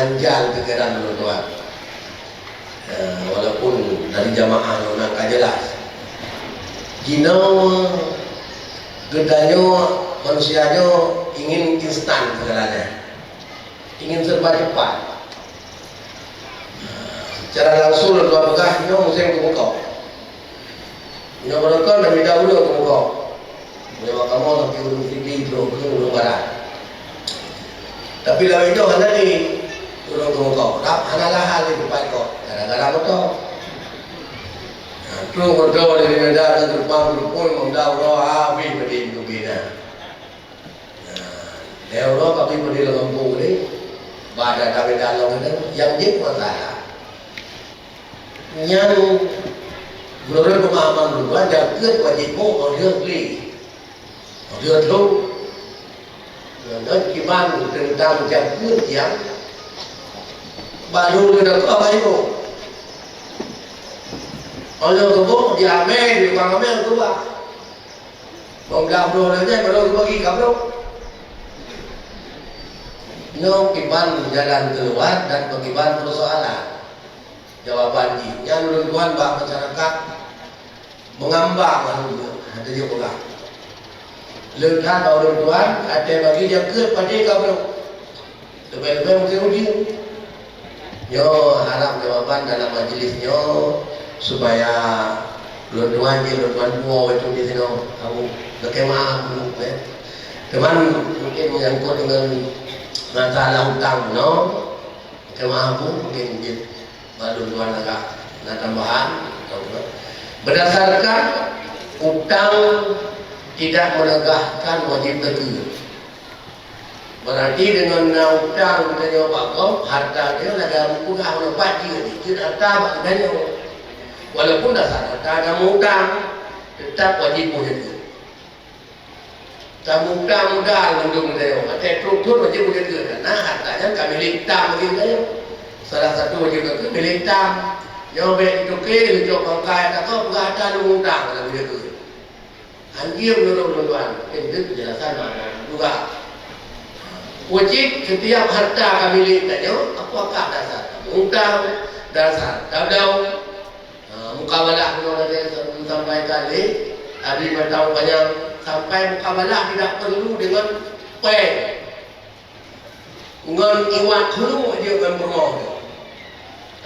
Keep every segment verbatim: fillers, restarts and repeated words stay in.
Ganjal pikiran ulôn tuan. Eh, walaupun dari jamaah nyoe ka jelas. Jinoe geutanyoe manusia nyoe ingin instan segalanya. Ingin serba cepat. Secara langsung ulôn tuan peugah, nyoe musém keumeukok. Nyoe barokon dan mita ulôn keumeukok. Nyoe kamoe lagi ureueng sigi, ureueng keu, ureueng barat. Tapi lawét nyoe hana di ureueng keumeukok. Rab hana lahal di teumpat kok. Gara-gara moto. Nah, trok moto dari Medan ke Kupang, Kupang, Honda, uroe habéh badi Indonesia. Nah, lhèe uroe ka bri peudeh lam gampông tadi, bak data-data lom tadi, nyang jeuet masalah. Nyan meunurot peumahaman ulôn, jakeuet wajéb boh óh lheueh glé, óh lheueh thlông. Nyan kiban teuntang jakeuet nyang barô lheueh dakah bayu. Óh lheueh geuboh, di amé, di tukang amé geuba. Bak blah uroe lagèe barô geubagi kablong. Nyoe kiban jalan keuluwa dan pakriban peusoalan. Jawaban jih, nyan ulôn tuan bak masyarakat meungamba baru jeuet, hana jeuet peugah. Leukat bak ulôn tuan, até bagi jakeuet padé kablong. Leubeh-leubeh mungken ujeuen. Nyoe harab jawaban dalam majlis nyoe supaya lôn tuan jih, lôn tuan puwoe itu di sinoe. Abu, lakèe meu'ah Abu, eh. Teuma mungken menyangkut dengan masalah utang bunoe, lakèe meu'ah Abu, mungken jih bak lôn tuan agak na tambahan. Berdasarkan utang tidak menegakkan wajib zakeuet. Berarti deungon na utang geutanyoe bak gob, hareuta geutanyoe lagèe peugah uroe pat jeuet, jeuet hareuta bak geutanyoe. Walaupun dasar hareuta na meu-utang, teutap wajéb boh jakeuet. Tameu-utang modal mandum geutanyoe, watèe trok thon wajéb boh jakeuet, karena hareuta nyan ka milék tam bagi geutanyoe. Salah satu wajéb jakeuet milék tam. Nyoe bèk jituké, leucok bangkai, takot peugah hareuta lôn meu-utang, hana boh jakeuet. Anjeue meunurot ulôn tuan, mungken deuh peunjelasan makna juga. Wajéb setiap hareuta ka milék tanyoe, apakah dasar tameu-utang, dasar tabloe. Ha, mukabalah bunoe lagèe sampaikan lé Abi Mantong Panyang, sampai mukabalah tidak perlu dengan péng. Ngon iwak keuneuk jeuet ngon peurumoh nyoe.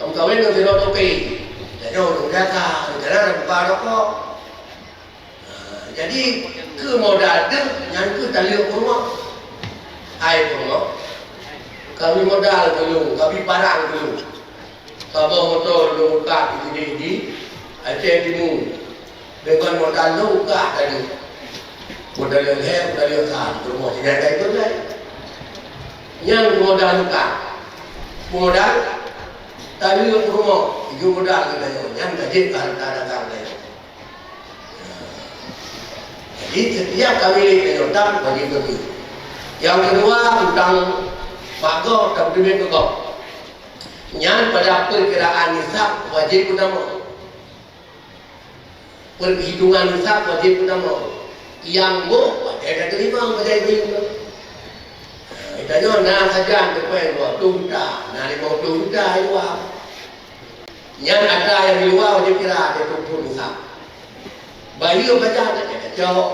Ka meukawen ngon sidroe toke. Tanyoe ureueng biasa, rencana na buka rokok. Nah, jadi, keu modal teuh nyan keuh taleuek peurumoh. Hai peurumoh, ka bri modal keu lôn, ka bri parang keu lôn. Saboh moto lôn ukat di Aceh Timu. Deungon modal lôn ukat tadi. Modal lôn lhèe, modal lôn sa, rumoh sijak kai pun lai. Nyan modal ukat. Modal tadi rumoh, itu modal kita nyan. Nyan ka jeuet ka harta dagang laén. Jadi, setiap kali kita utang, wajib bagi. Yang kedua, utang bak gob, tapi duit bak gob. Nyan pada perkiraan nisab wajib geutamong. Perhitungan nisab wajib geutamong. Nyang boh watèe ka teurimong bajèe ibu. Nah, geutanyoe na sajan teupèng dua puluh juta, na lima puluh juta di luwa. Nyan atra nyang di luwa wajib kira, watèe tumpuk nisab. Bayeue pajan watèe ka cok.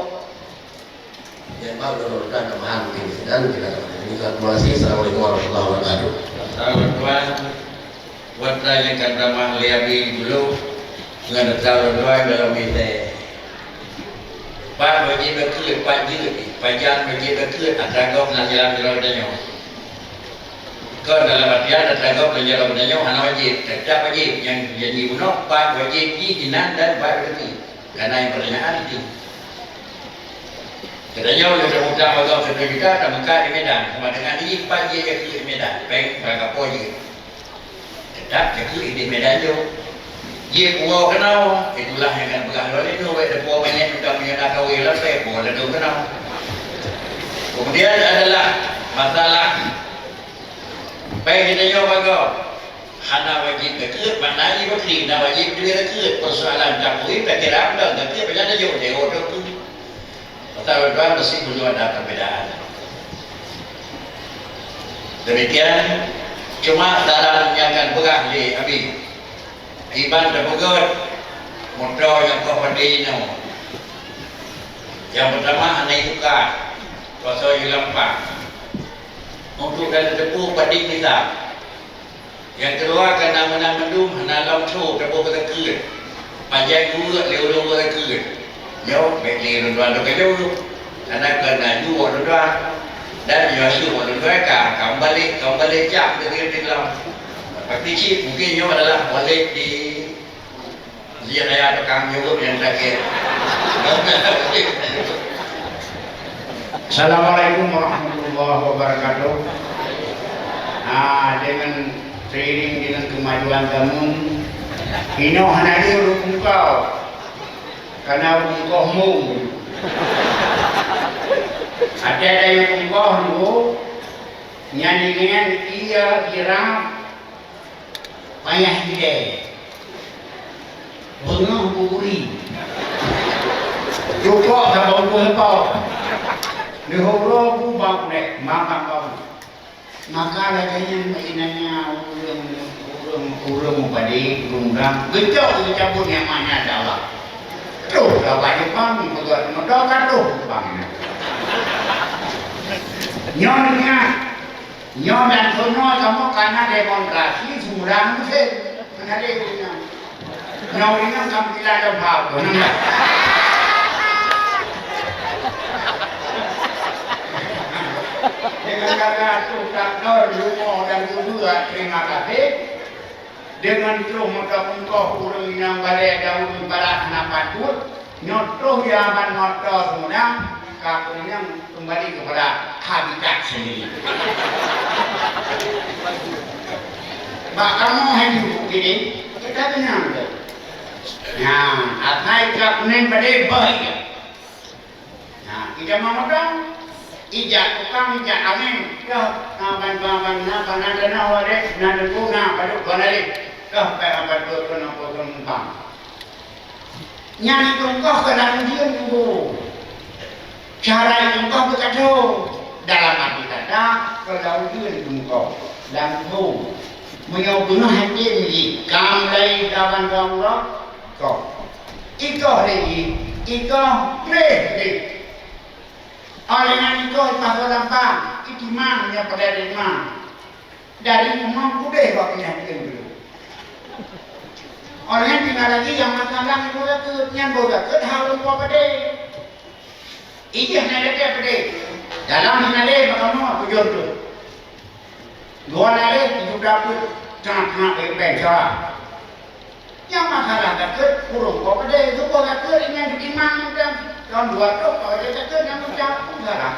Nyan bak lôn tuan tambahan mungkin sinan kita tambahan. Terima kasih. Assalamualaikum warahmatullahi wabarakatuh. Assalamualaikum. Buat nyang ka tamah lé Abi dulu ngon atra lôn tuan dalam mita. Pat wajib zakeuet, pat jeuet, pajan wajib zakeuet, atra gob na jalan jalan tanyoe. Kon dalam artian atra gob na jalan tanyoe hana wajib, tetap wajib nyang janji bunoe, pat wajib jih jinan dan pat rezeki. Karena yang pertanyaan itu. Geutanyoe lôn tamutang bak gob satu juta, tameukat di Medan. Sama dengan jih pat jih jakeuet di Medan. Péng barang kapoe jih. Tetap jakeuet di Medan jih. Jih puwoe keunoe, itulah nyang ka peugah lôn nyoe, bèk teupuwoe manyét, tukang meunyoe na kawé lapèe, puwoe ladôm keunoe. Kemudian adalah masalah péng geutanyoe bak gob. Hana wajib zakeuet, makna jih bakri, na wajib duit zakeuet. Persoalan takui, takira, dan zakeuet, banyak tajok, dewa, takui. Maka, tuan-tuan, mesti perlu ada perbedaan. Demikian, Cuma saran nyang ka peugah lé Abi, iban tapeugét moto nyang poh padé nyoe. Nyang peutama hana ituka, pasai lam pang. Untuk dan teupeu padé mita. Nyang keudua, kana meunan mandum hana lom tho taboh keu takheun. Pajan geuweuek lé ureuëng geuh takheun. Nyoe bék lé ureuëng dua teukeujot. Hana kana ju ureuëng dua. Dan nyoe su ureuëng dua ka, ka meubalek, ka meubalek jak keu teukeujot lom. Tapi cit mungkin nyoe adalah balek di Jih raya tukang nyurup nyang sakét. Assalamualaikum warahmatullahi wabarakatuh. Ah, dengan seiring dengan kemajuan zaman, inoe hana lé ureuëng bungkôh. Karena bungkôh mung. Ada daya bungkôh dulu, nyan dengan ia kira Payah ilée. Beungoh buburi. Cukok saboh bungkôh. Neuhoro bu bak ulée, makan bau. Maka lagée nyan meuinanya ureuëng, ureuëng, ureuëng mubadi, ureuëng urang, geucok geucabut nyang mana ada Allah. Troh ka bak Jepang, peugah moto ka troh Jepang. Nyoe ingat, Nyoe dan keunoe kamoe kana demonstrasi seumudang Mesir. Hana lé ureuëng nyan. Nyoe ureuëng nyan ka meukilat lom haba. Dengan kata tu tak dor, rumoh dan geubeue, terima kasih. Deungon troh meutabungkôh ureuëng inong balée dan ureuëng barat hana patôt, nyoe troh jawaban moto seumudang, ka ureuëng nyan keumbali keupada habitat sendiri. Bak kamoe hai nyoe kini, kita kenyang tu. Nah, asai ka kuning badée boh ikan. Nah, ija mamotong, ija tukang, ija angén, kah na ban, ban, ban, na ban, na tanoh waréh, na deungon, na padub, ban laén, kah payah ban dua keunoe kosong mumpang. Nyan itungkoh keu lam ujeuen nunggu. Cara itungkoh beukadô, dalam arti kata, keu lam ujeuen itungkoh, lam nunggu. Meunyoe beungoh hase jih, kam lé dawan dua uroe, koh. Ikoh lé jih, ikoh gleh lé. Óh lheueh nyan ikoh ipasok lam pang, itimang nyang padahai limang. Dari limong pudeh bak peunyakét dulu. Óh lheueh nyan tinggai lagi nyang masalah iboh zakeuet, nyan boh zakeuet hak ureuëng tuha padé. Ijih na lagée padé. Dalam hina lé bak kamoe tujoh reutôh. Dua laleh tujoh dapeuet, tengah-tengah beng-beng cara. Nyang masalah zakeuet, ureuëng ko padé, tuboh zakeuet inyan geutimang mantong. Lom dua troh ko padé zakeuet nyang meucah pun salah.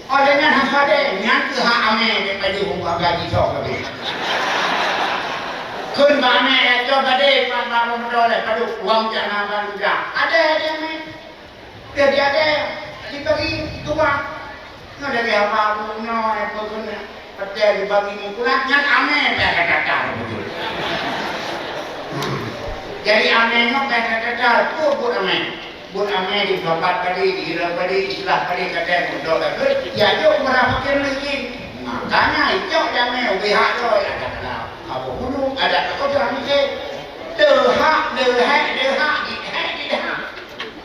Óh lheueh nyan hana padé, nyan keuh hak amé daripada hubak gaji soe kabeh. Kheun bak amé, "Eh, coba deh, Pak, Pak, Pak, Pak, Pak, padub uang jak na baru dah." Ada, ada, amé. Jadi ada dibagi dua. Nyoe dari haba bunoe, eh, peue keuneuk peucaya dibagi meukulat nyan amé payah gata-gata beutôi. Jadi amé nyoe payah gata-gata, peue buet amé? Buet amé di sapat tadi, di hira tadi, istilah tadi kata meudoh takheun, ya jok meurah fakir miskin. Makanya icok damé ubé hak droe, ada kena apa bunuh, ada kena kotor miskin. Deuhak, deuhak, deuhak, deuhak, deuhak.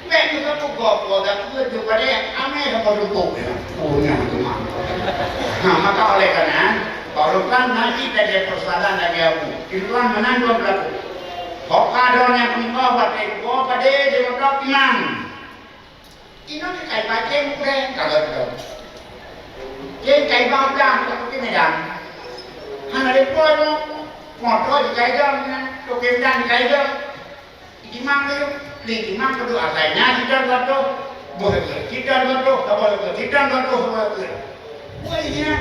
Bék meusapeue gob, gob, gob, gob, gob, padé amé saboh dumpok, ya. Oh, nyan teuma. Nah, maka oleh karena, barokan ngaji lagée persoalan lagée aku. Di luar meunan dua beulaku. Hoka droe nyang teumeukoh watée gob padé di moto iman. Inoe kai bacém kureh, ka gob-gob. Cén kai bang udang, ka toke Medan. Hana lé poi mo-, moto di kai dong, toke Medan di kai dong. Itimang lé, lé itimang keuduek asai nyan sidroe geutoh, boh lé sidroe geutoh, saboh lé sidroe geutoh, saboh lé. Wah, iya.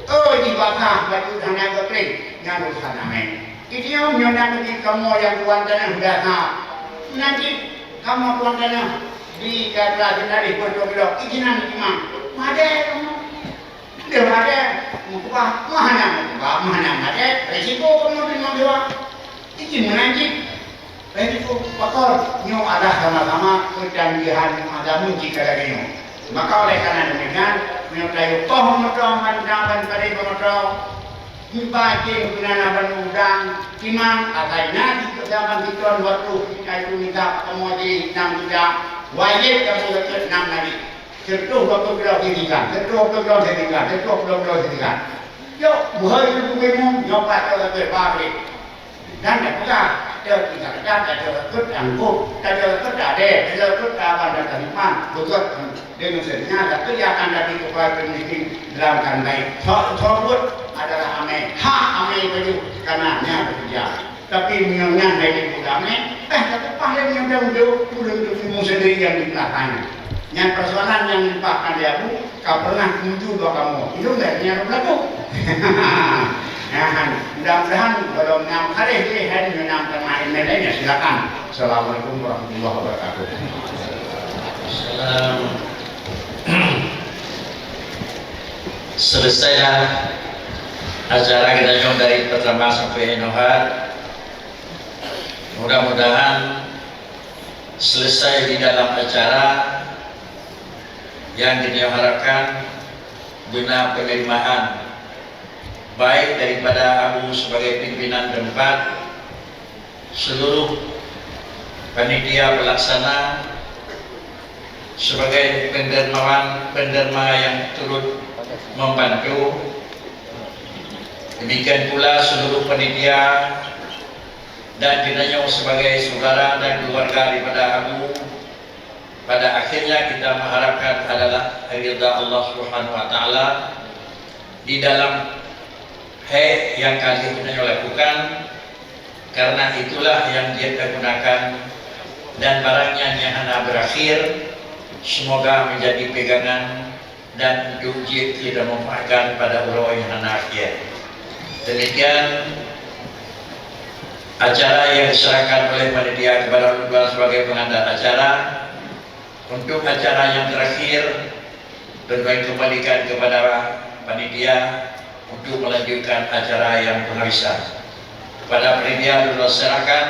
Oh, jibasah batu hana geutreng, nyan urusan amé. Idiom nyoe na keuti kamoe nyang tuan tanah udah na. Nanti kamoe tuan tanah di kata jinaléh beutôi lom, ijinan itimang. Madé kamoe. Deuh maté, meukeubah, meuhana meukeubah, meuhana maté, risiko kamoe teurimong dewa. Iji meunan cit. Risiko pakon, nyoe adalah sama-sama keucanggéhan agama jika lagée nyoe. Maka oleh karena demikian, meunyoe tayue poh moto, mantong ban padé moto, Iba ceng keunan ban udang, timang asai na di zaman siton waktu kita itu minta kamoe di nam kita, wajib kamoe geutot nam nabi. Seutoh dua ploh kilo sitikan, seutoh dua ploh kilo sitikan, seutoh dua ploh kilo sitikan. Yok, buhai itu bubui mum, nyopat ke ke pabrik. Dan dah peugah, ada tiga dah, ada ikut angkuh, ada ikut ada, ada ikut kawan dan talipan, betul. Dengan sendirinya, tapi dia akan jadi kepala pemimpin dalam kan baik. Tersebut adalah amai. Hak amai baju karena nya bekerja. Tapi meunyoe nyan hai lé budak nyan, eh, ka teupah lé meunyoe dong jok, ureueng teumeu sendiri nyang di belakang. Nyan persoalan nyang dilimpahkan lé Abu, ka pernah tuju bak kamoe. Ilôn lé nyang beulaku. Nah, mudah-mudahan kalau nam kareh lé hai meunang teuma email lainnya, silakan. Assalamualaikum warahmatullahi wabarakatuh. Salam. Selesailah acara kita nyoe dari pertama sampai inohat. Mudah-mudahan selesai di dalam acara yang kita harapkan beuna penerimaan baik daripada Abu sebagai pimpinan tempat, seluruh panitia pelaksana sebagai pendermawan, penderma yang turut membantu, demikian pula seluruh panitia dan kita nyoe sebagai saudara dan keluarga daripada Abu. Pada akhirnya kita mengharapkan adalah ridha Allah Subhanahu wa Taala di dalam hai nyang ka lheueh geutanyoe lakukan, karena itulah nyang jeuet tagunakan dan barang nyan nyang hana berakhir, semoga menjadi pegangan dan untuk jeuet keu tamanfaatkan pada uroe nyang hana akhé. Demikian acara yang diserahkan oleh panitia kepada Ulun Tuan sebagai pengantar acara. Untuk acara yang terakhir, Ulun Tuan kembalikan kepada panitia untuk melanjutkan acara yang penghabisan. Kepada panitia, Ulun Tuan serahkan